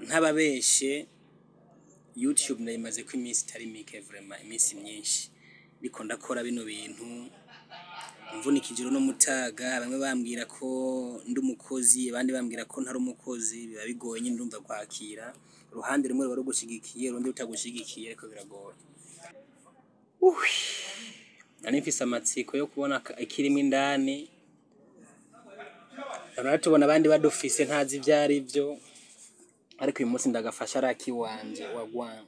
Ntababeshe, YouTube ndayimaze ko iminsi itari mike, vraiment iminsi myinshi ndiko ndakora bino bintu, mvunika ijoro n'umutaga. Bamwe bambwira ko ndi umukozi, abandi bambwira ko ntari umukozi. Biba bigoye nyine, ndumva kwakira uruhande rumwe ruba rugushigikiye, urundi rutagushigikiye, ariko biragoye. Uwi. Nari mfise amatsiko yo kubona ikirimo indani. None tubona abandi badufise, ntazi ivyo ari vyo, ariko uyu munsi ndagafasha araki wanje wagwan.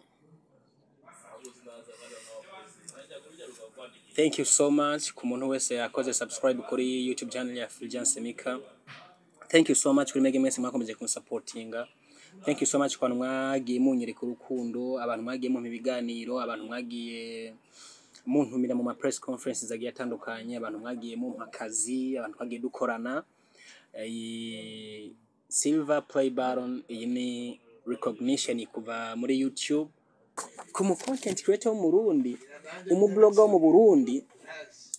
Thank you so much ku muntu wese yakoze subscribe kuri YouTube channel ya Fulgence Mika. Thank you so much kuri mwebwe mwese mwakomeje kunsapotinga. Thank you so much ku bantu mwagiye munyereka urukundo, abantu mwagiye mumpa ibiganiro, abantu mwagiye muntumira mu ma press conferences agiye atandukanye, abantu mwagiye mumpa akazi, abantu twagiye dukorana. Iyi silver play button, iyi ni recognition kuva muri YouTube ku mu content creator wo mu Burundi, umu blogger wo mu Burundi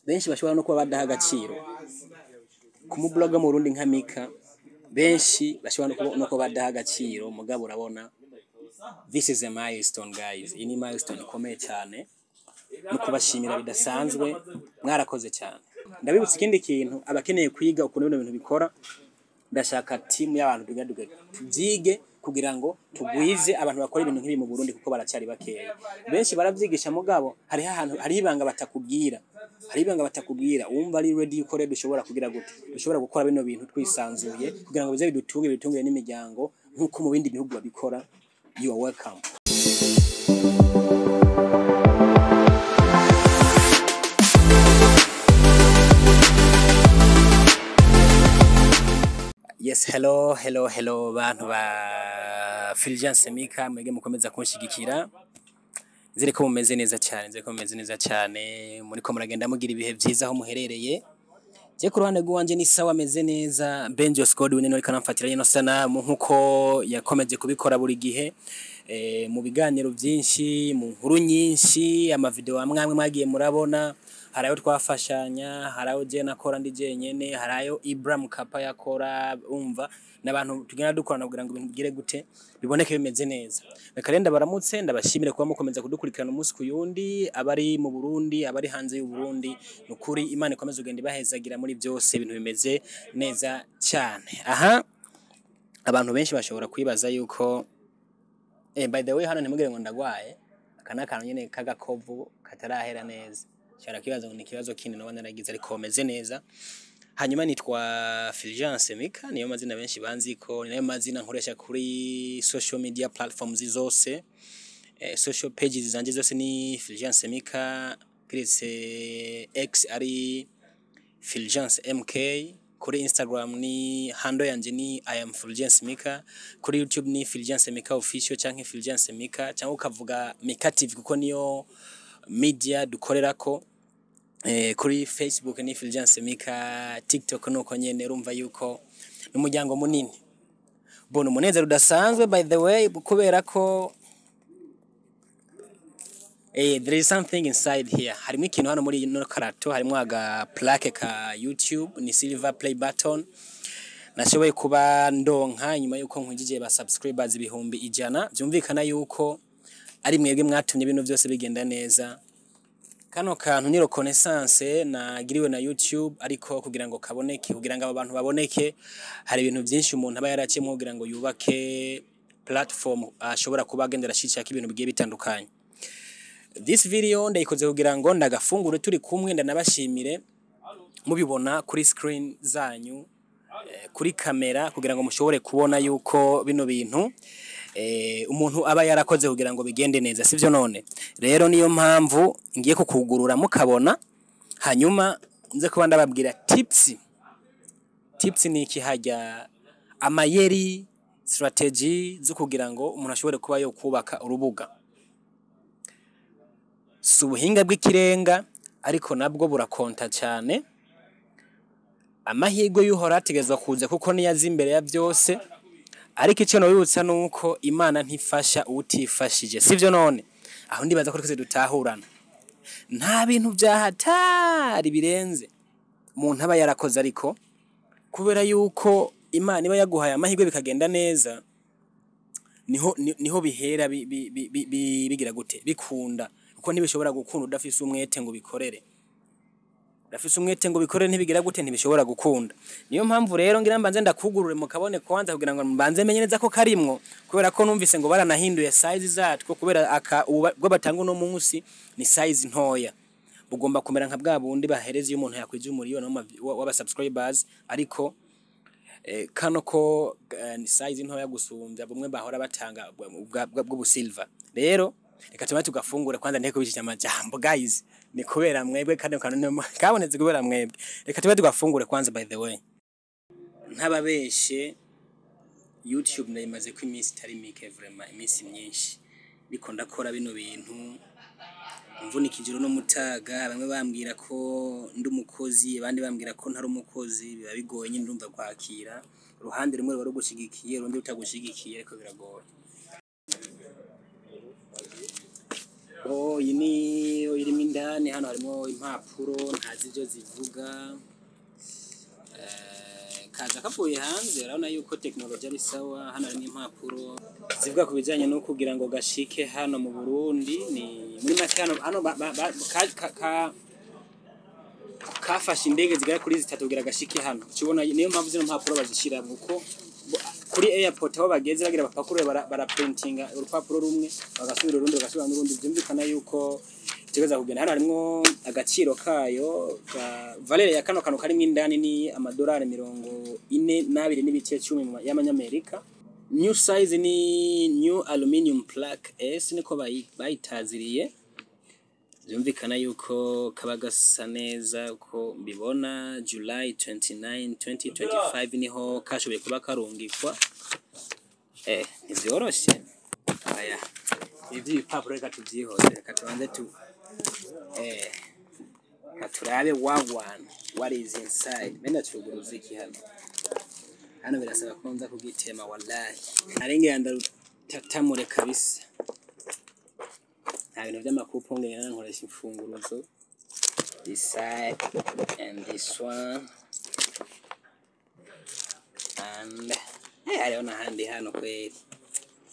benshi bashobora no kuba badaha agaciro. Ku mu blogger mu Burundi nka Mika, benshi bashobora no kuba badaha agaciro. Mugabo urabona, this is a milestone, guys. Iyi ni milestone ikomeye cyane, no kubashimira bidasanzwe, mwarakoze cyane. Ndabibutsa ikindi kintu: abakeneye kwiga ukuntu bino bintu bikora, ndashaka team y'abantu tugaduga tubyige kugira ngo tugwize abantu bakora ibintu nk'ibi mu Burundi, kuko baracyari bakeya. Benshi baravyigisha, mugabo hariho ahantu, hariho ibanga batakubwira, hariho ibanga batakubwira. Wumva ari ready yuko rero dushobora kugira gute, dushobora gukora bino bintu twisanzuye kugira ngo bize bidutunge, bidutunge n'imiryango nk'uko mu bindi bihugu babikora, you are welcome. Yes, hello, hello, hello, bantu ba Fulgence Mika, mwege mukomeza kunshigikira. Nzere ko mumeze neza cyane, nzere ko mumeze neza cyane, muriko muragenda mugira ibihe vyiza aho muherereye. Je ku ruhande rw'iwanje ni sawa, ameze neza. Benjo Scott we ariko aramfatira ino sanamu nkuko yakomeje kubikora buri gihe. Mu biganiro byinshi, mu nkuru nyinshi, amavideo amwe amwe mwagiye murabona, hari ayo twafashanya, hari ayo je nakora ndi jenyene, hari ayo Ibrahim Kapa yakora. Umva, n'abantu tugenda dukorana kugira ngo ibintu bigire gute, biboneke bimeze neza. Reka rero ndabaramutse, ndabashimire kuba mukomeza kudukurikirana umunsi ku yundi, abari mu Burundi, abari hanze y'u Burundi. Nukuri Imana ikomeze kugenda ibahezagira muri byose, ibintu bimeze neza cyane. Aha abantu benshi bashobora kwibaza yuko by the way, hano ntimugire ngo ndagwaye, aka ni akantu nyene k'agakovu katarahera neza. Nshobora kwibaza ngo ni ikibazo kindi noba naragize, ariko meze neza. Hanyuma nitwa Fulgence Mika, niyo mazina benshi banziko, ni nayo mazina nkoresha kuri social media platforms zose. Social pages zanje zose ni Fulgence Mika, kiretse X ari Fulgence MK. Kuri Instagram ni handle yanje ni I am Fulgence Mika. Kuri YouTube ni Fulgence Mika Official canke Fulgence Mika, cyangwa ukavuga Mika TV kuko niyo media dukorerako. Kuri Facebook ni Fulgence Mika, TikTok nuko nyene. Urumva yuko n'umuryango munini. Bona umunezero udasanzwe, by the way, kubera ko there is something inside here. Harimo ikintu hano muri ino karato, harimo aga plaque ka YouTube, ni silver play button. Nashoboye kuba ndonka nyuma yuko nkwijije ba subscribers 100,000. Byumvikana yuko ari mwebwe mwatumye bino byose bigenda neza. Kano kantu ni reconnaissance nagiriwe na YouTube, ariko kugira ngo kaboneke, kugira ngo abo bantu baboneke, hari ibintu byinshi umuntu aba yaraciyemo kugira ngo yubake platform ashobora kuba agendera ashishaka ibintu bigiye bitandukanye. This video ndayikoze kugira ngo ndagafungure turi kumwe, ndanabashimire mubibona kuri screen zanyu, kuri kamera, kugira ngo mushobore kubona yuko bino bintu umuntu aba yarakoze kugira ngo bigende neza, sivyo? None rero niyo mpamvu ngiye kukugurura mukabona, hanyuma nze kuba ndababwira tips. Tips ni iki hajya? Amayeri, strategy zo kugira ngo umuntu ashobore kuba yo kubaka urubuga. Si ubuhinga bw'ikirenga, ariko nabwo burakonta cyane. Amahirwe y'uhora ategerezwa kuza kuko niyo azi imbere ya byose, ariko icyo nabibutsa ni uko Imana ntifasha utifashije, sivyo? None aho ndibaza ko twese dutahurana, nta bintu byahatari birenze umuntu aba yarakoze, ariko kubera yuko Imana iba yaguhaye amahirwe bikagenda neza. Niho bihera bigira gute bikunda, kuko ntibishobora gukunda udafise umwete ngo ubikorere. Udafise umwete ngo ubikorere, ntibigira gute, ntibishobora gukunda. Niyo mpamvu rero ngira mbanze ndakugurure mukabone kwanza, kugira ngo mbanze menye neza ko karimwo, kubera ko numvise ngo baranahinduye size zatwo, kubera aka ubu bwo batanga uno munsi ni size ntoya, bugomba kumera nka bwa bundi bahereza iyo umuntu yakwije umuriyoni w'aba subscribers, ariko kano ko ni size ntoya gusumbya bumwe bahora batanga bw'ubu silver. Rero reka tuba tugafungure kwanza, nteko bicisha amajambo guys, ni kubera mwebwe kandi kano kabonetse kubera mwebwe. Reka tuba tugafungure kwanza. By the way, ntababeshe, YouTube ndayimaze ko iminsi itari mike, vraiment iminsi myinshi ndiko ndakora bino bintu, mvunika ijoro n'umutaga. Bamwe bambwira ko ndi umukozi, abandi bambwira ko ntari umukozi. Biba bigoye nyine, ndumva kwakira uruhande rumwe ruba rugushigikiye, urundi rutagushigikiye, ariko biragoye. Oh, iyi ni irimo indani. Hano harimo impapuro ntazi ibyo zivuga. Kaza kavuye hanze, urabona yuko tekinoloji ari sawa. Hano harimo impapuro zivuga ku bijyanye no kugira ngo gashike hano mu Burundi. Ni muri make hano kafashe indege zigera kuri zitatu kugira gashike hano. Ukibona niyo mpamvu zino mpapuro bazishira, kuko kuri airport aho bageze bagira bapakurure, bara printinga urupapuro rumwe, bagasubira urundi, bagasubira n'urundi. Byumvikana yuko itegeza kugenda. Hano harimwo agaciro kayo ka valeur ya kano kantu karimo indani ni amadolari 42.10 y'amanyamerika. New size ni new aluminium plaque S, niko bayitaziriye. Byumvikana yuko kaba gasa neza uko mbibona. July 29 2025 niho kashoboye kuba karungikwa. Ntivyoroshe. Aya, ibi by'ibipapuro reka tuvyihoze, reka tubanze tu reka turabe wagwan, what is inside. Menda tuguruza iki hano? Hano birasaba ko nza kugitema, wallahi arengera ndarutatamure kabisa. Nta bintu vy'amakupo, ngenda nkoresha imfunguruzo. This side and this one and hariho n'ahandi hano kweri.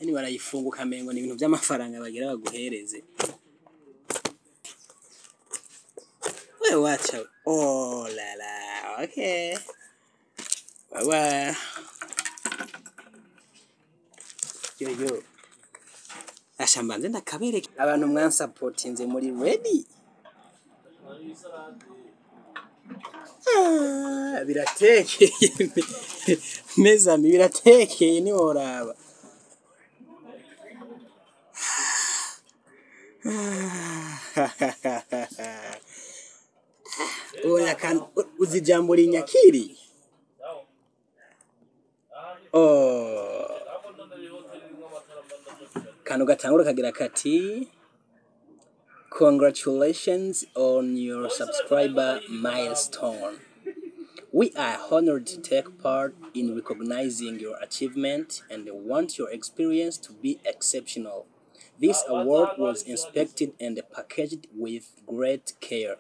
Yani barayifunga ukamengo ni ibintu vy'amafaranga bagira baguhereze. Wewe wacha, oh la la, okay, bye yo yo. Asha, mbanze ndakabereke abantu mwansapotinze muri ready. Ah, biratekeye mezami, biratekeye ntiworaba. Oya, kan uzi ijambo rinyakiri. Oh, kantu gatangura kagira kati: "Congratulations on your subscriber milestone. We are honored to take part in recognizing your achievement and want your experience to be exceptional. This award was inspected and packaged with great care.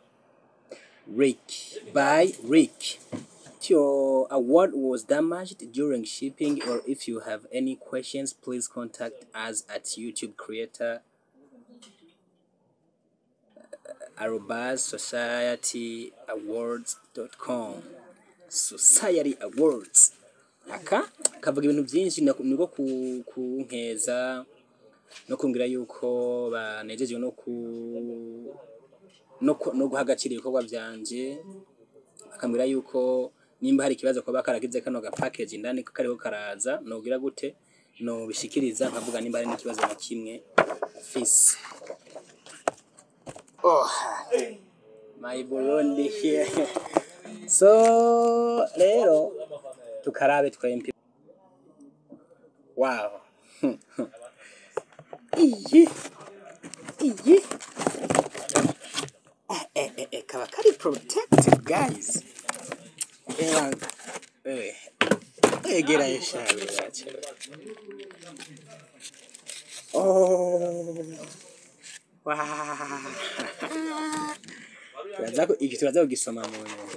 Rick, by Rick. If your award was damaged during shipping or if you have any questions, please contact us at YouTube Creator @societyawards.com." Society Awards. Aka kavuga ibintu byinshi, niko kunkeza no kumbwira yuko banejejwe no guha agaciro ibikorwa vyanje, akambwira yuko nimba hari ikibazo kuba karagize kano ga package indani kariho karaza, nogira gute, no bishikiriza nkavuga nimba hari n'ikibazo na kimwe mfise. Oh, my Burundi here. So rero tukarabe twempi. Wow, iyi iyi kaba kari protected guys. Egera yeshawe yacu. Oh wow, turaza iki, turaza kugisoma mu nyuma.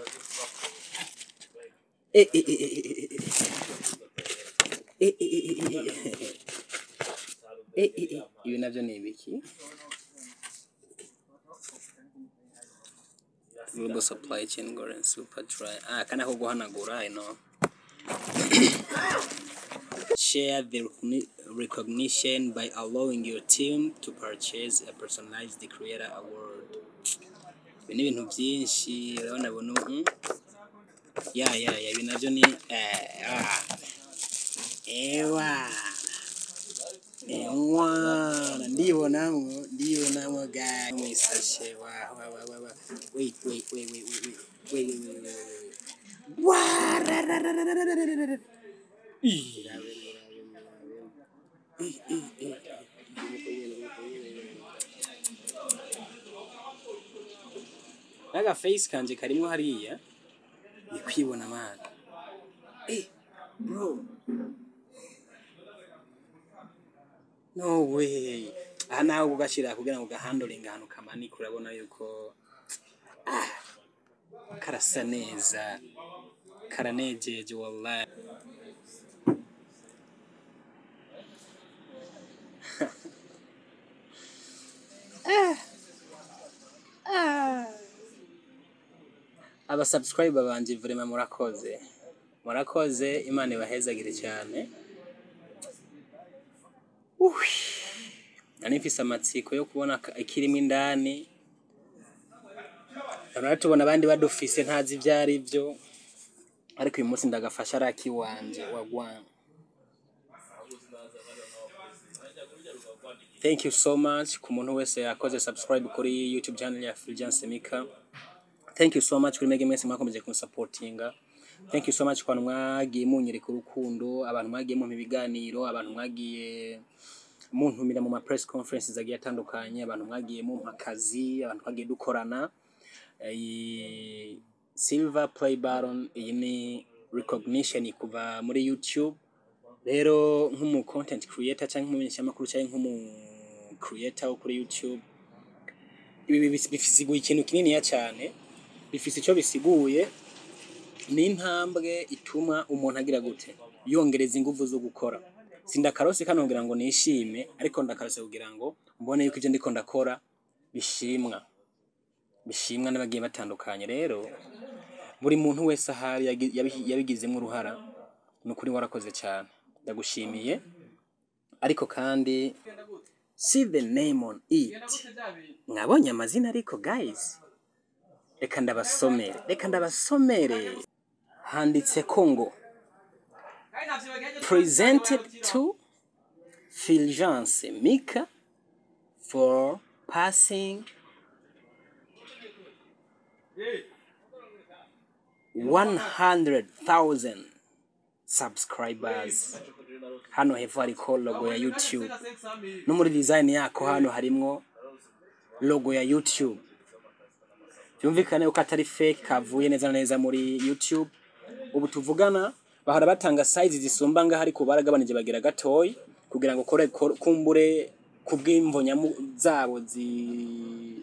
Ibi navyo ni ibiki? Global supply chain Goren super dry. Ah, kana ko guhanagura ino. Share the recognition by allowing your team to purchase a personalized creator award. Ibi ni ibintu byinshi, urabona bunu. Ya, ibi navyo ni ah. Ewa. Ewa, ndibonamwo guys. Mwisashe wa wa wa wa wa. Wait, wait, wait, wait, wait, wait, wait, wait, wait, wait, wait. Wa ra ra ra ra ra ra ra ra ra. Ih. Eh, eh, eh. N'aga face kanje karimwo hariya, ni kwibona man. Bro. No way. Aha naho kugashira kugira ngo gahandolinga ahantu kamanika, urabona yuko karasa neza, karanejeje wallahi. Aba subscriber banje, vraiment murakoze, murakoze, Imana ibahezagire cyane. Uwi. Nari mfise amatsiko yo kubona ikirimo indani. None tubona abandi badufise ntazi ivyo ari vyo, ariko uyu munsi ndagafasha ari akiwanje wagwan. Thank you so much ku muntu wese yakoze subscribe kuri YouTube channel ya Fulgence Mika. Thank you so much kuri mwebwe mwese mwakomeje kunsupportinga. Thank you so much ku bantu mwagiye munyereka urukundo, abantu mwagiye mumpa ibiganiro, abantu mwagiye muntumira mu ma press conferences agiye atandukanye, abantu mwagiye mumpa akazi, abantu twagiye dukorana. Iyi silver play button, iyi ni recognition kuva muri YouTube. Rero nk'umu content creator cyangwa nk'umumenyeshamakuru cyangwa nk'umu creator wo kuri YouTube, ibi bifisiguye ikintu kininiya cyane, bifise icyo bisiguye. Ni intambwe ituma umuntu agira gute? Yongereza ingufu zo gukora. Sindakarose kano kugira ngo nishime, ariko ndakarose kugira ngo mbone yuko ibyo ndiko ndakora bishimwa n'abagiye batandukanye. Rero buri muntu wese ahari yabigizemo uruhara, ni ukuri warakoze cyane, ndagushimiye. Ariko kandi see the name on it, mwabonye amazina? Ariko guys, reka ndabasomere, reka ndabasomere. Handitse ko ngo "Presented to Fulgence Mika for passing 100,000 subscribers." Hano hepfo hariko logo ya YouTube, no muri design yako hano harimwo logo ya YouTube. Byumvikane ko atari fake, kavuye neza na neza muri YouTube. Ubu tuvugana bahora batanga size zisumba ngaho, ariko baragabanije bagira gatoyi kugira ngo kore kumbure kubw'imvo nyamu zabo zitazwi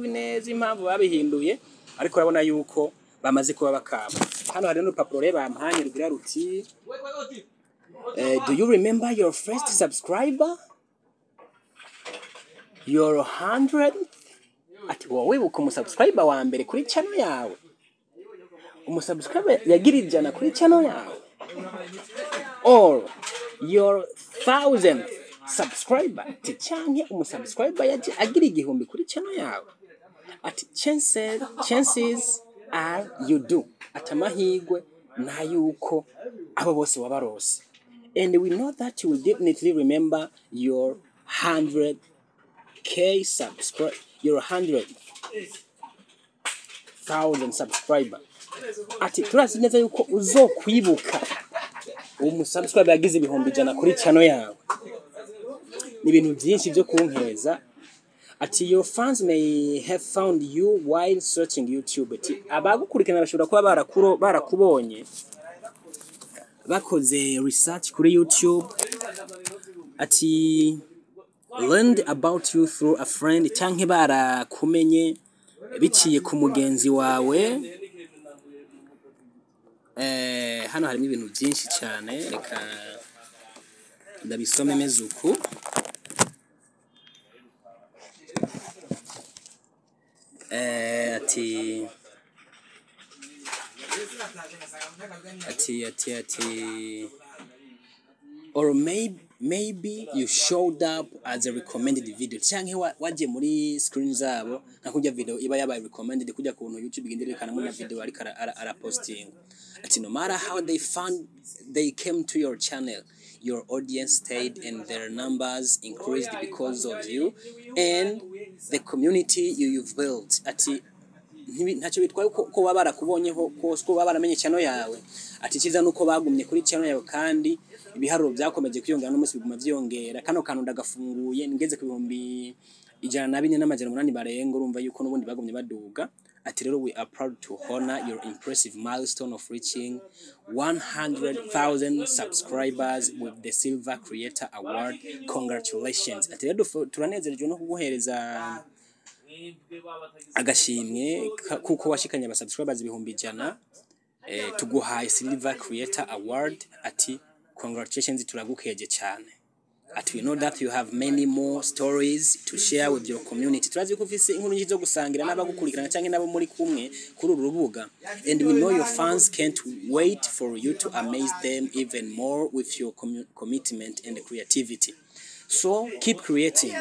neza impamvu babihinduye, ariko urabona yuko bamaze kuba bakama. Hano hari n'urupapuro rero bampanye rugira ruti "Do you remember your first subscriber, your 100th?" Ati wowe wibuka umusubscriber wa mbere kuri channel yawe, umusubscriber yagira 100 kuri channel yawe, or your thousandth subscriber? Ati canke umusubscriber yaje agira 1000 kuri channel yawe? Ati chances are you do. Ati amahirwe nayuko abo bose wabarose. "And we know that you will definitely remember your 100K subscribe, your 100,000 subscriber." Ati turazi neza yuko uzokwibuka umusubscriber yagize 100,000 kuri channel yawe. Ni ibintu byinshi byo kunkeza. Ati "Your fans may have found you while searching YouTube." Ati abagukurikirana bashobora kuba barakubonye bakoze research kuri YouTube. Ati "learned about you through a friend", canke barakumenye biciye ku mugenzi wawe. Hano harimo ibintu byinshi cyane, reka Ndabisome meze uku. Ati or maybe you showed up as a recommended video, canke waje muri screen zabo nka kurya video iba yabaye recommended, kujya kuntu YouTube igenda irerekana na video ariko ara posting. Ati no matter how they found, they came to your channel, your audience stayed and their numbers increased because of you and the community you've built. Ati ntacyo bitwaye ko baba barakubonyeho kose, ko baba baramenye channel yawe. Ati cyiza nuko bagumye kuri channel yawe kandi ibiharuro byakomeje kwiyongera, n'umunsi biguma vyiyongera. Kano kantu ndagafunguye ngeze ku 104,800 barenga. Urumva yuko n'ubundi bagumye baduga. Ati rero we are proud to honor your impressive milestone of reaching 100,000 subscribers with the Silver Creator Award. Congratulations. Ati rero turanezerejwe no kuguhereza agashimwe kuko washikanye aba subscribers 100,000. Tuguhaye Silver Creator Award. Ati congratulations, turagukeje cyane. Ati we know that you have many more stories to share with your community. Turazi ko ufise inkuru nyinshi zo gusangira n'abagukurikirana canke n'abo muri kumwe kuri uru rubuga. And we know your fans can't wait for you to amaze them even more with your commitment and creativity. So keep creating,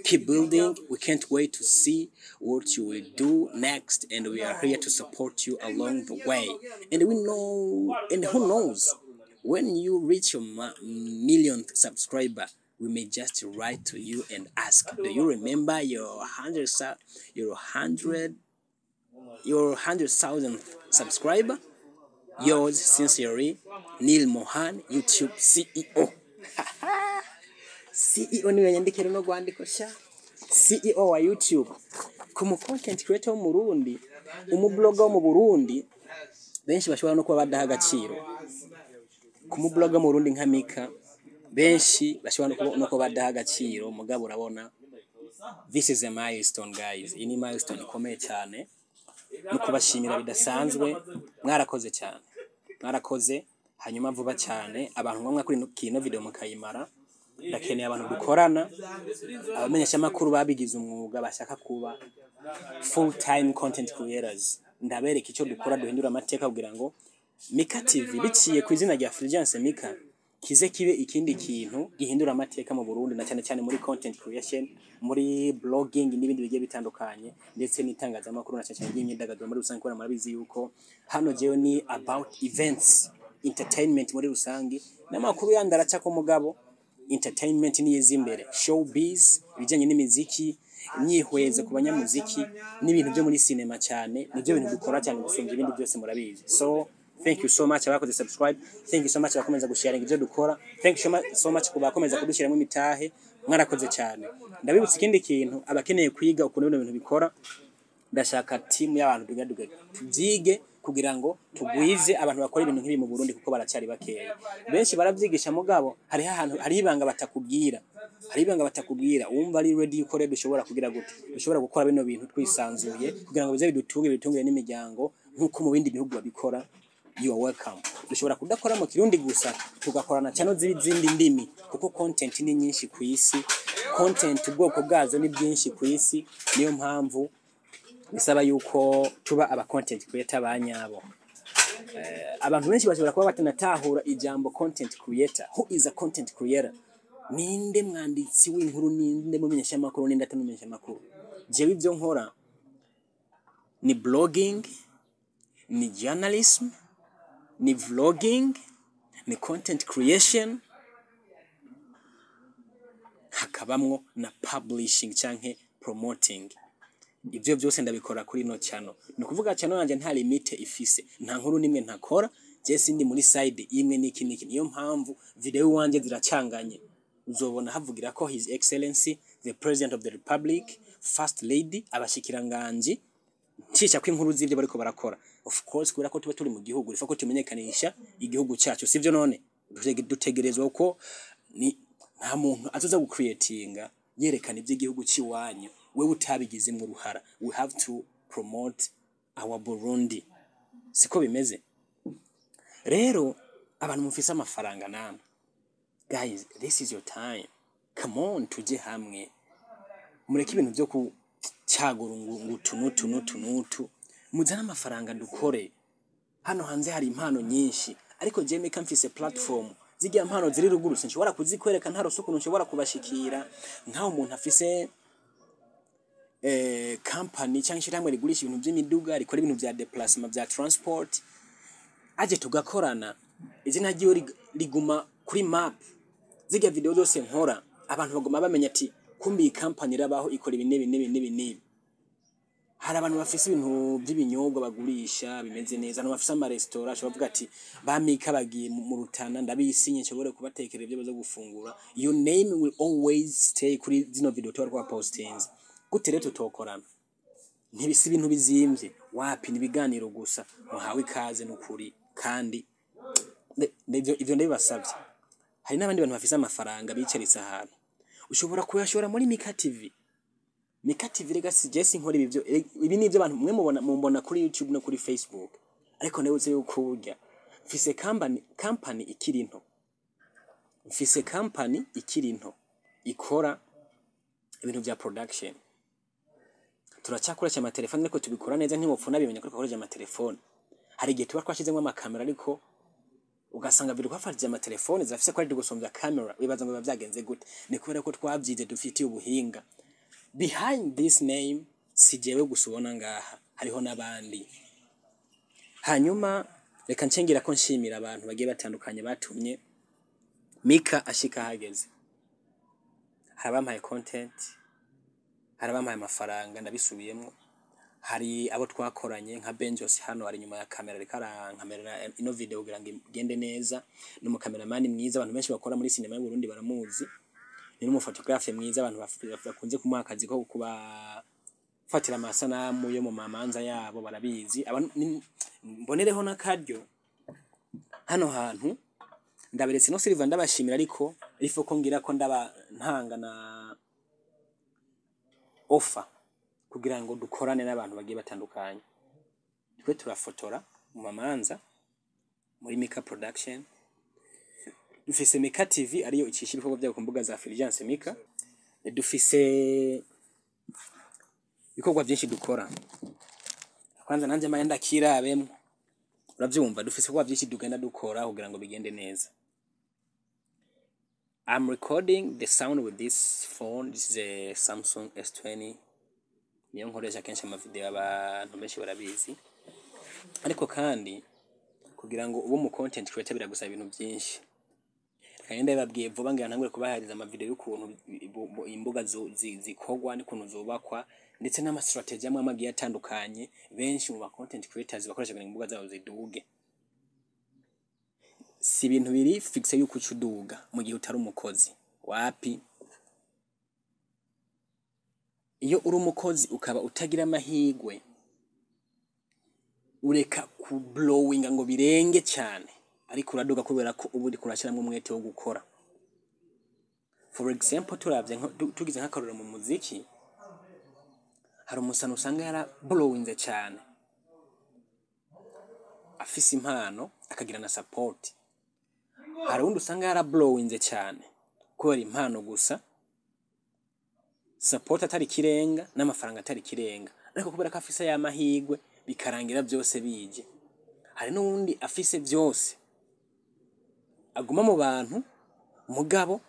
keep building. We can't wait to see what you will do next, and we are here to support you along the way. And we know, and who knows, when you reach your millionth subscriber, we may just write to you and ask, do you remember your 100,000th subscriber? Yours sincerely, Neil Mohan, YouTube CEO. CEO niwe yandikira runo rwandiko sha, CEO wa YouTube. Ku mu content creator wo mu Burundi, umubloga wo mu Burundi, benshi bashobora no kuba badaha agaciro. Ku mubloga mu Burundi nka Mika, benshi bashobora no kuba badaha agaciro. Mugabo urabona, this is a milestone, guys. Iyi ni milestone ikomeye cyane, no kubashimira bidasanzwe. Mwarakoze cyane, mwarakoze. Hanyuma vuba cyane, abantu mwamwe kuri kino video mukayimara, ndakeneye abantu dukorana, abamenyeshamakuru babigize umwuga bashaka kuba full time content creators. Ndabereka icyo dukora, duhindura amateka kugira ngo Mika TV, biciye ku izina rya Fulgence Mika, kize kibe ikindi kintu gihindura amateka mu Burundi, na cyane cyane muri content creation, muri blogging n'ibindi bigiye bitandukanye, ndetse n'itangazamakuru, na cyane cyane ry'imyidagaduro muri rusange, kubera murabizi yuko hano jewe ni about events, entertainment muri rusange, n'amakuru yandi araca ko, mugabo entertainment niyiza imbere, showbiz, ibijyanye n'imiziki, imyihwezo ku banyamuziki n'ibintu byo muri cinema cyane, nibyo bintu dukora cyane gusumbya ibindi byose, murabizi. So thank you so much abakoze subscribe, thank you so much abakomeza gusharinga ibyo dukora, thank you so much ku bakomeza kudushyiramo imitahe. Mwarakoze cyane. Ndabibutsa ikindi kintu, abakeneye kwiga ukuntu bino bintu bikora, ndashaka team y'abantu dugaduga tubyige kugira ngo tugwize abantu bakora ibintu nk'ibi mu Burundi, kuko baracyari bakeya. Benshi baravyigisha, mugabo hariho ahantu, hariho ibanga batakubwira, hariho ibanga batakubwira. Wumva ari ready yuko rero dushobora kugira gute, dushobora gukora bino bintu twisanzuye kugira ngo bize bidutunge, bitungire n'imiryango nk'uko mu bindi bihugu babikora, you are welcome. Dushobora kudakora mu Kirundi gusa, tugakorana channel z'izindi ndimi, kuko content ni nyinshi ku isi, content ubwoko bwazo ni bwinshi ku isi. Niyo mpamvu bisaba yuko tuba aba content creator ba nyabo. Abantu benshi bashobora kuba batanatahura ijambo content creator. Who is a content creator? Ninde mwanditsi w'inkuru? Ninde mumenyeshamakuru? Ninde atamumenyeshamakuru? Jewe ibyo nkora ni blogging, ni journalism, ni vlogging, ni content creation, hakabamwo na publishing canke promoting. Ibyo byose ndabikora kuri ino channel. Ni ukuvuga channel yanjye nta limite ifise, nta nkuru nimwe ntakora. Je sindi muri side imwe niki niki. Niyo mpamvu video iwanje ziracanganye, uzobona havugira ko His Excellency the President of the Republic, First Lady, abashikiranganji, ncisha ko inkuru z'ibyo bariko barakora. Of course, kubera ko tuba turi mu gihugu, rifa ko tumenyekanisha igihugu cyacu, sivyo? None dutegerezwa ko ni nta muntu azoza gucreatinga yerekana iby'igihugu cy'iwanyu wewe utabigizemo uruhara. We have to promote our Burundi, siko bimeze? Rero abantu mufise amafaranga, namwe Guys, this is your time. Come on, tuje hamwe, mureke ibintu vyo kucagura ngo utu n'utu n'utu n'utu. Muzane amafaranga dukore. Hano hanze hari impano nyinshi, ariko je Mika mfise platform. Zirya mpano ziri ruguru sinshobora kuzikwereka, ntarose ukuntu nshobora kubashikira. Nk'aho umuntu afise company cyangwa ishirahamwe rigurisha ibintu vy'imiduga, rikora ibintu vya déplacement, vya transport, aje tugakorana, izina ryiwe riguma kuri map. Zirya video zose nkora, abantu baguma bamenya ati kumbi iyi company irabaho, ikora ibi n'ibi n'ibi n'ibi n'ibi. Hari abantu bafise ibintu by'ibinyobwa bagurisha bimeze neza, abantu bafise amaresitora ashobora kuvuga ati ba Mika bagiye mu Rutana, ndabisinye nshobore kubatekera ibyo baza gufungura. Your name will always stay kuri zino video tuba twapostinze. Gute rero tutokorana? Ntibisi ibintu bizimvye, wapi, ni ibiganiro gusa. Muhawe ikaze n'ukuri, kandi ivyo ndabibasavye. Hari n'abandi bantu bafise amafaranga bicaritse ahantu, ushobora kuyashora muri Mika TV. Mika TV rega si je sinkora ibi byo, ibi ni ibyo abantu mwe mubona, mumbona kuri YouTube no kuri Facebook, ariko ndabutse yuko burya mfise company ikiri nto, mfise company ikiri nto ikora ibintu vya production. Turacyakoresha amatelefone, ariko tubikora neza, ntimupfuna bimenya ko twakoresha amatelefone. Hari igihe tuba twashizemo amakamera, ariko ugasanga biri kwafatije amatelefone zafise quality gusumbya camera. Wibaza ngo biba vyagenze gute? Ni kubera ko twavyize, dufitiye ubuhinga. Behind this name si jewe gusa ubona ngaha, hariho n'abandi. Hanyuma reka nshengira ko nshimira abantu bagiye batandukanye batumye Mika ashika ahageze. Hari abampaye content, hari abampaye amafaranga, ndabisubiyemwo. Hari abo twakoranye nka Benjos, hano ari inyuma ya kamera, ariko arankamerera ino video kugira ngo igende neza. Ni umukameramani mwiza, abantu benshi bakora muri sinema y'u Burundi baramuzi. Ni n'umuphotographe mwiza, abantu bakunze kumuha akazi ko kubafatira amasanamu yo mu mamanza yabo barabizi. Mbonereho n'akaryo hano hantu ndaberetse no Silver, ndabashimira, ariko ifo ko ngira ko ndaba ntanga na offer kugira ngo dukorane n'abantu bagiye batandukanye. Twe turafotora mu mamanza muri Mika Production. Dufise Mika TV, ariyo icisha ibikorwa byabo ku mbuga za Fulgence Mika. Dufise ibikorwa byinshi dukora. Kwanza nanje mbaye ndakirabemwo, uravyumva, dufise ibikorwa byinshi tugenda dukora kugira ngo bigende neza. I'm recording the sound with this phone. This is a Samsung S20, niyo nkoresha kenshi amavideo, abantu benshi barabizi. Ariko kandi kugira ngo ube umu content creator biragusaba ibintu byinshi. Reka ndababwiye vuba ngira ntangure kubahariza amavideo y'ukuntu imbuga zikorwa n'ukuntu zubakwa, ndetse n'ama strategy amwe amwe agiye atandukanye benshi mu ba content creators bakoresha kugira ngo imbuga zabo ziduge. Si ibintu biri fixe yuko uca uduga mu gihe utari umukozi, wapi. Iyo uri umukozi ukaba utagira amahirwe, ureka ku blowinga ngo birenge cyane, ariko uraduga kubera ko uba uriko urashiramwo umwete wo gukora. For example, turavye tugize nk'akarorero mu muziki, hari umusani usanga yara blowinze cyane afise impano, akagira na support. Hari uwundi usanga yara blowinze cyane kubera impano gusa, support atari ikirenga n'amafaranga atari ikirenga, ariko kubera ko afise ya mahirwe bikarangira byose bije. Hari n'uwundi afise byose, aguma mu bantu, mugabo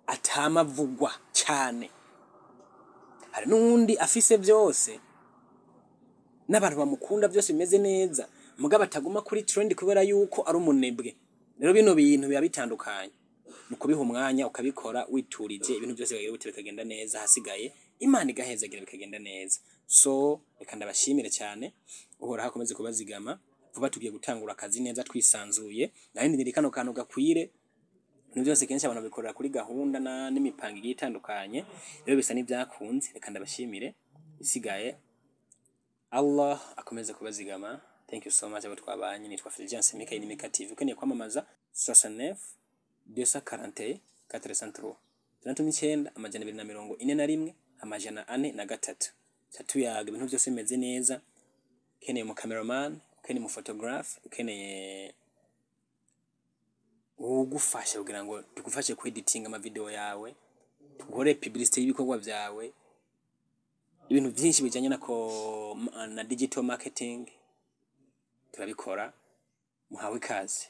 atamavugwa cyane. Hari n'uwundi afise byose n'abantu bamukunda, byose bimeze neza, mugabo ataguma kuri trend kubera yuko ari umunebwe. Rero bino bintu biba bitandukanye mu kubiha umwanya, ukabikora witurije, ibintu byose bikagira gute, bikagenda neza, hasigaye Imana igahezagira bikagenda neza. So reka ndabashimire cyane, Uhoraho akomeze kubazigama. Vuba tugiye gutangura akazi neza twisanzuye. Nari ndindiriye kano kantu gakwire. Ibintu byose kenshi abantu bikorera kuri gahunda na n'imipango igiye itandukanye, rero bisa n'ibyakunze. Reka ndabashimire, isigaye Allah akomeze kubazigama. Thank you so much abo twabanye. Nitwa Fulgence Mika, ni Mika TV. Ukeneye kwamamaza, 69 241 403, 69 241 403. Tuyaga ibintu byose bimeze neza. Ukeneye umu cameraman, ukeneye umu photographe, ukeneye Uwugufasha kugira ngo tugufashe kweditinga amavideo yawe, tugukore publicité y'ibikorwa vyawe, ibintu vyinshi bijanye na digital marketing turabikora. Muhawe ikaze.